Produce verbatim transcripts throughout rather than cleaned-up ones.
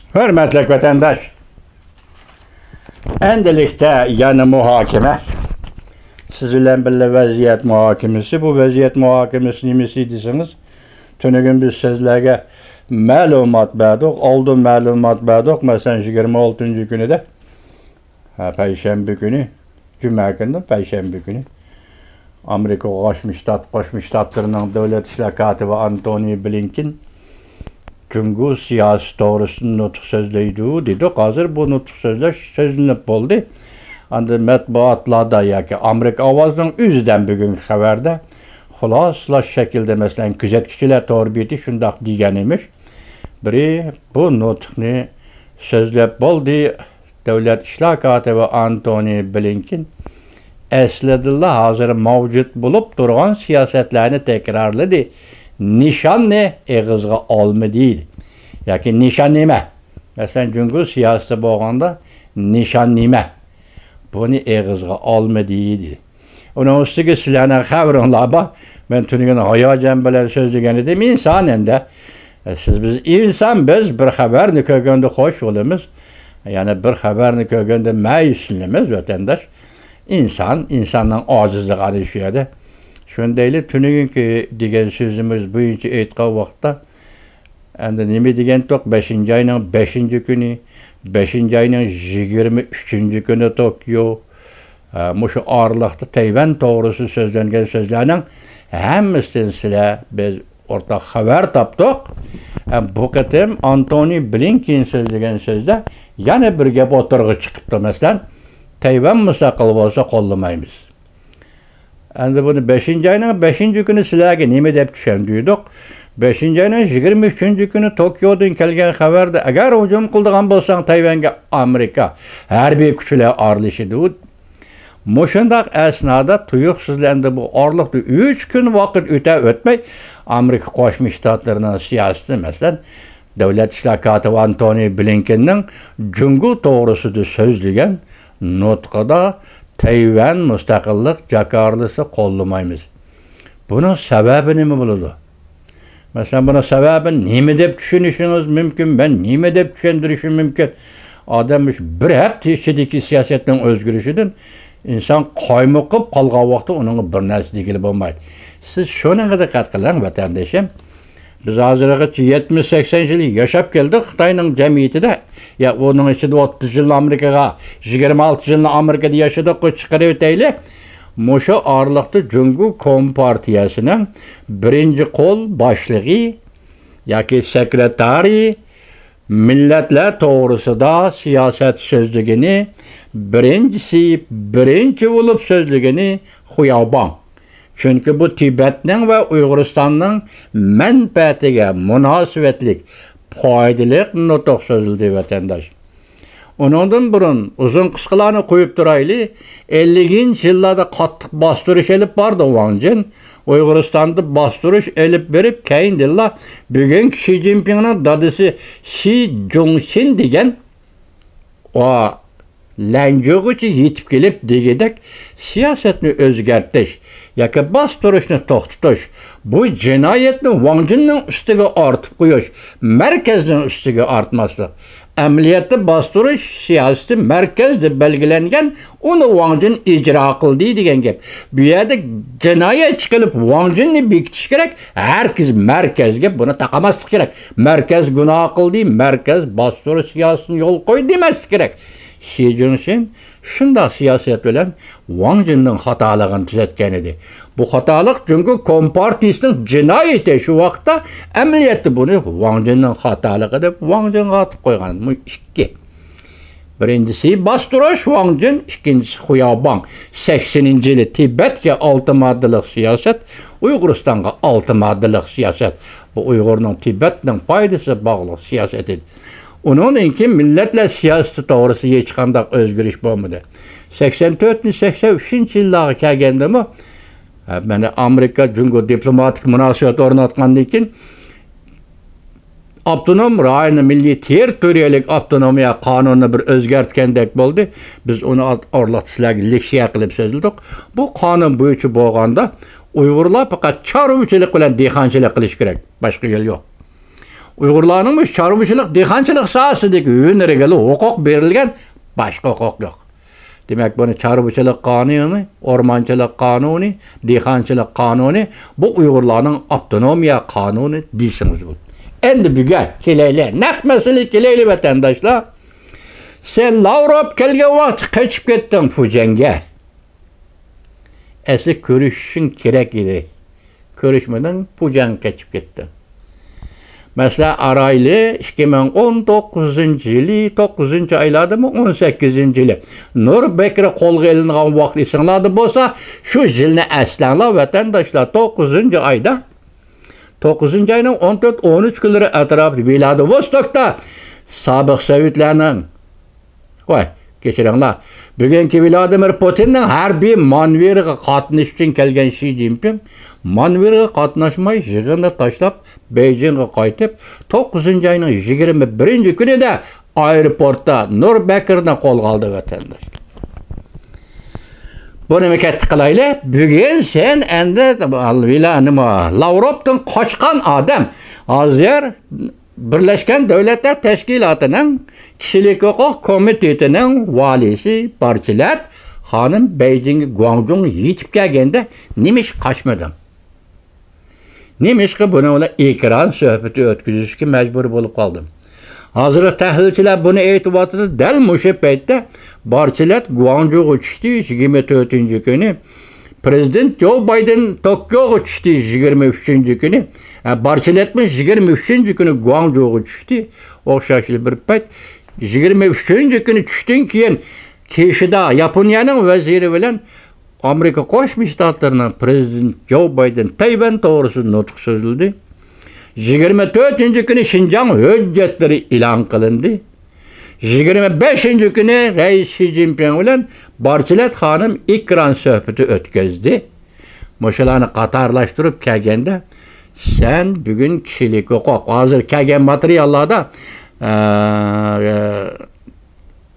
ھۆرمەتلىك ۋەتەنداش، ئەمدىلىكتە يەنە مۇھاكىمە. سىز بىلەن بىللە ۋەزىيەت مۇھاكىمىسى. بۇ ۋەزىيەت مۇھاكىمىسى نېمىسى دېسىڭىز، تۈنۈگۈن بىز سىزلەرگە مەلۇمات بەردۇق، ئالدىن مەلۇمات بەردۇق. مەسىلەن، يىگىرمە ئالتىنچى كۈنىدە، ھە، پەيشەنبە كۈنى، جۈمە كۈنى، پەيشەنبە كۈنى ئامېرىكا قوشما شتات، قوشما شتاتلىرىنىڭ دۆلەت ئىشلار كاتىپى ئانتونى بلىنكېن جۇڭگو سىياسىتى توغرىسىدا نۇتۇق سۆزلەيدۇ دېدۇق. ھازىر بۇ نۇتۇق سۆزلەش سۆزلىنىپ بولدى. ئاندىن مەتبۇئاتلاردا ياكى ئامېرىكا ئاۋازىنىڭ ئۆزىدىن بۈگۈنكى خەۋەردە خۇلاسىلاش شەكلىدە، مەسىلەن، كۆزەتكۈچىلەر تور بېتى شۇنداق دېگەن ئىمىش. بىرى بۇ نۇتۇقنى سۆزلەپ بولدى. دۆلەت ئىشلار كاتىپى ئانتونى بلىنكېن ئەسلىدىلا ھازىر مەۋجۇت بولۇپ تۇرغان سىياسەتلەرنى تەكرارلىدى. نىشاننى ئېغىزغا ئالمىدى. ياكى نىشان نېمە؟ مەسىلەن، جۇڭگو سىياسىتى بولغاندا نىشان نېمە؟ بۇنى ئېغىزغا ئالمىدى دېدى. ئۇنىڭ ئۈستىگە سىلەرنىڭ خەۋىرىڭلار بار. مەن تۈنۈگۈن ھاياجان بىلەن سۆزلىگەن ئىدىم. ئىنسان ئەمدى. سىز، بىز ئىنسان، بىز بىر خەۋەرنى كۆرگەندە خوش بولىمىز. يەنى بىر خەۋەرنى كۆرگەندە مەيۈسلىنىمىز، ۋەتەنداش. ئىنسان، ئىنساننىڭ ئاجىزلىقى ئەنە شۇ يەردە. شۇنى دەيلى، تۈنۈگۈنكى دېگەن سۆزىمىز بويىچە ئېيتقان ۋاقىتتا، ئەمدى نېمە دېگەنتۇق، بەشىنچى ئاينىڭ بەشىنچى كۈنى، بەشىنچى ئاينىڭ يىگىرمە ئۈچىنچى كۈنى توكيو، ئە، مۇشۇ ئارىلىقتا تەيۋەن توغرىسىدا سۆزلەنگەن سۆزلەرنىڭ ھەممىسىدىن سىلەر، بىز ئورتاق خەۋەر تاپتۇق. ئە، بۇ قېتىم ئانتونى بلىنكېن سۆزلىگەن سۆزدە يەنە بىر گەپ ئوتتۇرىغا چىقىپتۇ. مەسىلەن، تەيۋەن مۇستەقىل بولسا قوللىمايمىز. ئەمدى بۇنى بەشىنچى ئاينىڭ بەشىنچى كۈنى سىلەرگە نېمە دەپ چۈشەندۈردۇق؟ بەشىنچى ئاينىڭ يىگىرمە ئۈچىنچى كۈنى توكيودىن كەلگەن خەۋەردە، ئەگەر ھۇجۇم قىلىدىغان بولساڭ تەيۋەنگە، ئامېرىكا ھەربىي كۈچلەر ئارىلىشىدۇ. مۇشۇنداق ئەسنادا تۇيۇقسىزلا ئەمدى بۇ ئارىلىقتا ئۈچ كۈن ۋاقىت ئۆتە ئۆتمەي، ئامېرىكا قوشما شتاتلىرىنىڭ سىياسىتى، مەسىلەن، دۆلەت ئىشلار كاتىپى ئانتونى بلىنكېننىڭ جۇڭگو توغرىسىدا سۆزلىگەن نۇتقىدا تەيۋەن مۇستەقىللىق جاكارلىسى قوللىمايمىز. بۇنىڭ سەۋەبى نېمە بولىدۇ؟ مەسىلەن، بۇنىڭ سەۋەبىنى نېمە دەپ چۈشىنىشىڭىز مۇمكىن؟ مەن نېمە دەپ چۈشەندۈرۈشۈم مۇمكىن؟ ئادەم مۇشۇ بىر ھەپتە ئىچىدىكى سىياسەتنىڭ ئۆزگىرىشىدىن ئىنسان قايمۇقۇپ قالغان ۋاقىتتا ئۇنىڭغا بىر نەرسە دېگىلى بولمايدۇ. سىز شۇنىڭغا دىققەت قىلىڭ، ۋەتەندىشىم. بىز ھازىرغىچە يەتمىش سەكسەن يىل ياشاپ كەلدۇق خىتاينىڭ جەمئىيىتىدە. يا، ئۇنىڭ ئىچىدە ئوتتۇز يىلنى ئامېرىكىغا، يىگىرمە ئالتە يىلنى ئامېرىكىدا ياشىدۇققۇ، چىقىرىۋېتەيلى. مۇشۇ ئارىلىقتا جۇڭگو كومپارتىيەسىنىڭ بىرىنچى قول باشلىقى ياكى سېكرېتارى، مىللەتلەر توغرىسىدا سىياسەت سۆزلىگىنى، بىرىنچىسى، بىرىنچى بولۇپ سۆزلىگىنى خۇياۋباڭ. چۈنكى بۇ تىبەتنىڭ ۋە ئۇيغۇرىستاننىڭ مەنپەئەتىگە مۇناسىۋەتلىك پايدىلىق نۇتۇق سۆزلىدى، ۋەتەنداش. ئۇنىڭدىن بۇرۇن ئۇزۇن قىسقىلارنى قويۇپ تۇرايلى، ئەللىكىنچى يىللاردا قاتتىق باستۇرۇش ئېلىپ باردى ۋاڭ جىن. ئۇيغۇرىستاندا باستۇرۇش ئېلىپ بېرىپ، كەينىدىنلا بۈگۈنكى شى جىنپىڭنىڭ دادىسى شى جۇڭشىن دېگەن، ئۇ لەنجۇغىچە يېتىپ كېلىپ دېگۈدەك سىياسەتنى ئۆزگەرتىش ياكى باستۇرۇشنى توختىتىش، بۇ جىنايەتنى ۋاڭ جىننىڭ ئۈستىگە ئارتىپ قويۇش، مەركەزنىڭ ئۈستىگە ئارتماسلىق. ئەمەلىيەتتە باستۇرۇش سىياسىتى مەركەزدە بەلگىلەنگەن، ئۇنى ۋاڭ جىن ئىجرا قىلدى دېگەن گەپ. بۇ يەردە جىنايەت چىقىرىپ ۋاڭ جىننى بېكىتىش كېرەك، ھەرگىز مەركەزگە بۇنى تاقىماسلىق كېرەك. مەركەز گۇناھ قىلدى، مەركەز باستۇرۇش سىياسىتىنى يولغا قويدى دېمەسلىك كېرەك. شى جىنشىن شۇنداق سىياسەت بىلەن ۋاڭ جىننىڭ خاتالىقىنى تۈزەتكەن ئىدى. بۇ خاتالىق جۇڭگو كومپارتىيىسىنىڭ جىنايىتى، شۇ ۋاقىتتا ئەمەلىيەتتە بۇنى ۋاڭ جىننىڭ خاتالىقى دەپ ۋاڭ جىنغا ئاتىپ قويغان. بۇ ئىككى. بىرىنچىسى باستۇرۇش ۋاڭ جىن، ئىككىنچىسى خۇياۋ باڭ. سەكسىنىنچى يىلى تىبەتكە ئالتە ماددىلىق سىياسەت، ئۇيغۇرىستانغا ئالتە ماددىلىق سىياسەت. بۇ ئۇيغۇرنىڭ تىبەتنىڭ پايدىسىغا باغلىق سىياسەت ئىدى. ئۇنىڭدىن كېيىن مىللەتلەر سىياسىتى توغرىسىدا ھېچقانداق ئۆزگىرىش بولمىدى. سەكسەن تۆتىنچى، سەكسەن ئۈچىنچى يىللارغا كەلگەندىمۇ، ھە، مانا ئامېرىكا جۇڭگو دىپلوماتىك مۇناسىۋەت ئورناتقاندىن كېيىن، ئاپتونوم رايوننى مىللىي تېررىتورىيەلىك ئاپتونومىيە قانۇنىنى بىر ئۆزگەرتكەندەك بولدى. بىز ئۇنى ئارىلىقتا سىلەرگە لېكسىيە قىلىپ سۆزلىدۇق. بۇ قانۇن بويىچە بولغاندا ئۇيغۇرلار پەقەت چارۋىچىلىق بىلەن دېھقانچىلىق قىلىشى كېرەك. باشقا يول يوق. ئۇيغۇرلارنىڭ مۇشۇ چارۋىچىلىق، دېھقانچىلىق ساھەسىدىكى ھۈنىرىگىلا ھوقۇق بېرىلگەن، باشقا ھوقۇق يوق. دېمەك، بۇنى چارۋىچىلىق قانۇنى، ئورمانچىلىق قانۇنى، دېھقانچىلىق قانۇنى، بۇ ئۇيغۇرلارنىڭ ئاپتونومىيە قانۇنى دېسىڭىز بولىدۇ. ئەمدى بۈگۈن كېلەيلى، نەق مەسىلىگە كېلەيلى، ۋەتەنداشلار. سەن لاۋروف كەلگەن ۋاقىتتا قېچىپ كەتتىڭ فۇجيەنگە. ئەسلى كۆرۈشۈشۈڭ كېرەك ئىدى. كۆرۈشمىدىڭ، پۇجيەنگە قېچىپ كەتتىڭ. مەسىلەن، ئارايلى ئىككى مىڭ ئون توققۇزىنچى يىلى، توققۇزىنچى ئايلاردىمۇ، ئون سەككىزىنچى يىلى نۇر بەكرى قولغا ئېلىنغان ۋاقىت ئېسىڭلاردا بولسا، شۇ يىلنى ئەسلەڭلار، ۋەتەنداشلار، توققۇزىنچى ئايدا، توققۇزىنچى ئاينىڭ ئون تۆت، ئون ئۈچ كۈنلىرى ئەتراپىدا ۋىلادىۋوستوكتا سابىق سوۋېتلارنىڭ، ۋاي، كەچۈرۈڭلار، بۈگۈنكى ۋلادىمىر پۇتىننىڭ ھەربىي مانېۋىرىغا قاتنىشىش ئۈچۈن كەلگەن شى جىنپىڭ مانېۋىرغا قاتناشماي، يىغىننى تاشلاپ، بېيجىڭغا قايتىپ، توققۇزىنچى ئاينىڭ يىگىرمە بىرىنچى كۈنىدە ئايروپورتتا نۇر بەكرىنى قولغا ئالدى، ۋەتەنداشلار. بۇنىمۇ كەتتى قىلايلى. بۈگۈن سەن ئەمدى ۋىلا-، نېمە، لاۋروفتىن قاچقان ئادەم. ھازىر بىرلەشكەن دۆلەتلەر تەشكىلاتىنىڭ كىشىلىك ھوقۇق كومىتېتىنىڭ ۋالىيسى بارچىلەت خانىم بېيجىڭ، گۇاڭجۇڭ يېتىپ كەلگەندە نېمىشقا قاچمىدىڭ؟ نېمىشقا بۇنىڭ بىلەن ئېكران سۆھبىتى ئۆتكۈزۈشكە مەجبۇر بولۇپ قالدىڭ؟ ھازىر تەھلىلچىلەر بۇنى ئېيتىۋاتىدۇ، دەل مۇشۇ پەيتتە بارچىلەت گۇاڭجۇغا چۈشتى، يىگىرمە تۆتىنچى كۈنى پرېزىدېنت جو بايدېن توكيوغا چۈشتى، يىگىرمە ئۈچىنچى كۈنى. ھە، بارچىلەتمۇ يىگىرمە ئۈچىنچى كۈنى گۇاڭجۇغا چۈشتى. ئوخشاشلا بىر پەيت، يىگىرمە ئۈچىنچى كۈنى چۈشتىن كېيىن كىشىدا ياپونىيەنىڭ ۋەزىرى بىلەن ئامېرىكا قوشما شتاتلىرىنىڭ پرېزىدېنتى جو بايدېن تەيۋەن توغرىسىدا نۇتۇق سۆزلىدى. يىگىرمە تۆتىنچى كۈنى شىنجاڭ ھۆججەتلىرى ئېلان قىلىندى. يىگىرمە بەشىنچى كۈنى رەئىس شى جىنپىڭ بىلەن بارچىلەت خانىم ئېكران سۆھبىتى ئۆتكۈزدى. مۇشۇلارنى قاتارلاشتۇرۇپ كەلگەندە، سەن بۈگۈن كىشىلىك ھوقۇق، ھازىر كەلگەن ماتېرىياللاردا، ئە،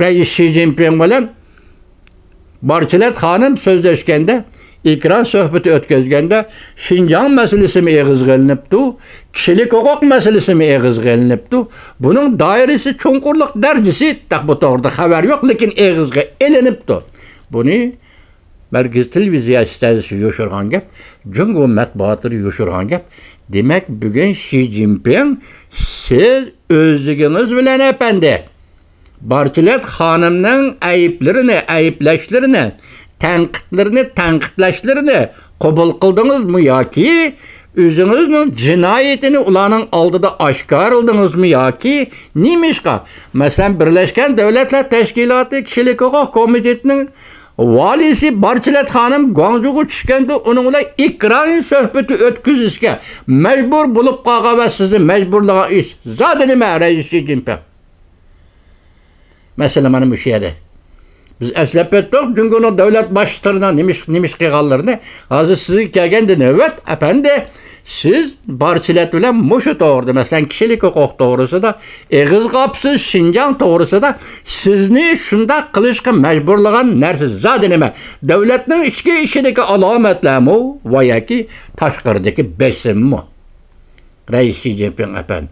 رەئىس شى جىنپىڭ بىلەن بارچىلەت خانىم سۆزلەشكەندە، ئېكران سۆھبىتى ئۆتكۈزگەندە، شىنجاڭ مەسىلىسىمۇ ئېغىزغا ئېلىنىپتۇ، كىشىلىك ھوقۇق مەسىلىسىمۇ ئېغىزغا ئېلىنىپتۇ. بۇنىڭ دائىرىسى، چوڭقۇرلۇق دەرىجىسى، تېخى بۇ توغرىدا خەۋەر يوق، لېكىن ئېغىزغا ئېلىنىپتۇ. بۇنى مەركىزىي تېلېۋىزىيە ئىستانسىسى يوشۇرغان گەپ، جۇڭگو مەتبۇئاتلىرى يوشۇرغان گەپ. دېمەك، بۈگۈن شى جىنپىڭ، سىز ئۆزلۈكىڭىز بىلەن، ئەپەندى، بارچىلەت خانىمنىڭ ئەيىبلىرىنى، ئەيىبلەشلىرىنى، تەنقىدلىرىنى، تەنقىدلەشلىرىنى قوبۇل قىلدىڭىزمۇ ياكى ئۆزىڭىزنىڭ جىنايىتىنى ئۇلارنىڭ ئالدىدا ئاشكارىلىدىڭىزمۇ ياكى نېمىشقا؟ مەسىلەن، بىرلەشكەن دۆلەتلەر تەشكىلاتى كىشىلىك ھوقۇق كومىتېتىنىڭ ۋالىيسى بارچىلەت خانىم گۇاڭجۇغا چۈشكەندە، ئۇنىڭ بىلەن ئېكران سۆھبىتى ئۆتكۈزۈشكە مەجبۇر بولۇپ قالغان ۋە سىزنى مەجبۇرلىغان ئىش زادى نېمە، رەئىس شى جىنپىڭ؟ مەسىلە مانا مۇشۇ يەردە. بىز ئەسلەپ ئۆتتۇق، جۇڭگونىڭ دۆلەت باشلىقلىرىنىڭ نېمە ئىش، نېمە ئىش قىلغانلىرىنى. ھازىر سىزگە كەلگەندە نۆۋەت، ئەپەندى، سىز بارچىلەت بىلەن مۇشۇ توغرىدا، مەسىلەن، كىشىلىك ھوقۇق توغرىسىدا ئېغىز قاپسىز، شىنجاڭ توغرىسىدا سىزنى شۇنداق قىلىشقا مەجبۇرلىغان نەرسە زادى نېمە؟ دۆلەتنىڭ ئىچكى ئىشىدىكى ئالامەتلەرمۇ ۋە ياكى تاشقىرىدىكى بېسىممۇ؟ رەئىس شى جىنپىڭ ئەپەندى.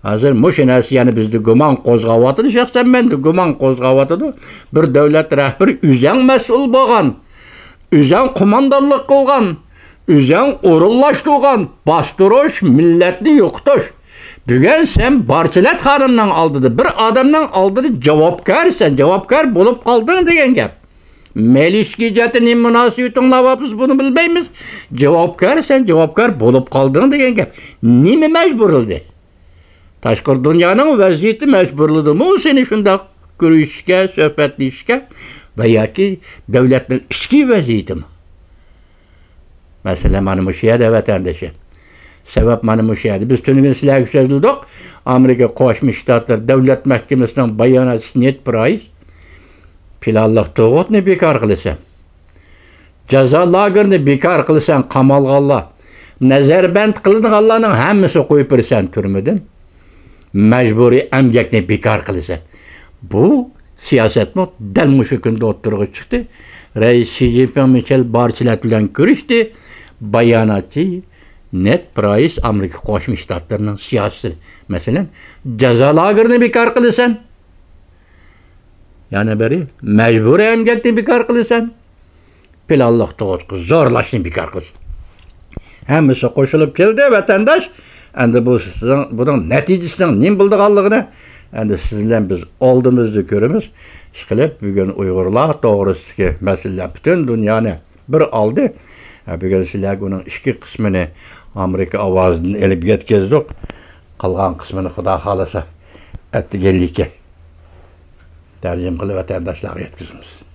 ھازىر مۇشۇ نەرسە يەنە بىزدە گۇمان قوزغاۋاتىدۇ، شەخسەن مەندە گۇمان قوزغاۋاتىدۇ. بىر دۆلەت رەھبىرى ئۆزەڭ مەسئۇل بولغان، ئۆزەڭ قوماندانلىق قىلغان، ئۆزەڭ ئورۇنلاشتۇرغان، باستۇرۇش، مىللەتنى يوقىتىش. بۈگۈن سەن بارچىلەت خانىمنىڭ ئالدىدا، بىر ئادەمنىڭ ئالدىدا جاۋابكارسەن، جاۋابكار بولۇپ قالدىڭ دېگەن گەپ. مەيلى ئىچكى جەھەتتە نېمە مۇناسىۋىتىڭلار بار، بىز بۇنى بىلمەيمىز. جاۋابكار، سەن جاۋابكار بولۇپ قالدىڭ دېگەن گەپ. نېمە مەجبۇرلىدى؟ تاشقىرى دۇنيانىڭ ۋەزىيىتى مەجبۇرلىدىمۇ سېنى شۇنداق كۆرۈشۈشكە، سۆھبەتلىشىشكە ۋە ياكى دۆلەتنىڭ ئىچكى ۋەزىيىتىمۇ؟ مەسىلە مانا مۇشۇ يەردە، ۋەتەندىشىم. سەۋەب مانا مۇشۇ يەردە. بىز تۈنۈگۈن سىلەرگە سۆزلىدۇق. ئامېرىكا قوشما شتاتلىرى دۆلەت مەھكىمىسىنىڭ باياناتچىسى نېد پرايس، پىلانلىق تۇغۇتنى بىكار قىلىسەن، جازا لاگېرىنى بىكار قىلىسەن، قامالغانلار، نەزەربەند قىلىنغانلارنىڭ ھەممىسىنى قويۇپ بېرىسەن تۈرمىدىن، مەجبۇرىي ئەمگەكنى بىكار قىلىسەن. بۇ سىياسەتمۇ دەل مۇشۇ كۈندە ئوتتۇرىغا چىقتى. رەئىس شى جىنپىڭ مىچېل بارچىلەت بىلەن كۆرۈشتى. باياناتچى نېد پرايس ئامېرىكا قوشما شتاتلىرىنىڭ سىياسىتى، مەسىلەن، جازا لاگېرىنى بىكار قىلىسەن، يەنە بىرى مەجبۇرىي ئەمگەكنى بىكار قىلىسەن، پىلانلىق تۇغۇتقا زورلاشنى بىكار قىلىسەن. ھەممىسى قوشۇلۇپ كەلدى، ۋەتەنداش. ئەمدى بۇ سىزنىڭ، بۇنىڭ نەتىجىسىنىڭ نېمە بولىدىغانلىقىنى ئەمدى سىز بىلەن بىز ئالدىمىزدا كۆرىمىز. ئىشقىلىپ، بۈگۈن ئۇيغۇرلار توغرىسىدىكى مەسىلىلەر پۈتۈن دۇنيانى بىر ئالدى. ھە، بۈگۈن سىلەرگە ئۇنىڭ ئىچكى قىسمىنى ئامېرىكا ئاۋازىدىن ئېلىپ يەتكۈزدۇق. قالغان قىسمىنى، خۇدا خالىسا، ئەتىگەنلىككە تەرجىمە قىلىپ ۋەتەنداشلارغا يەتكۈزىمىز.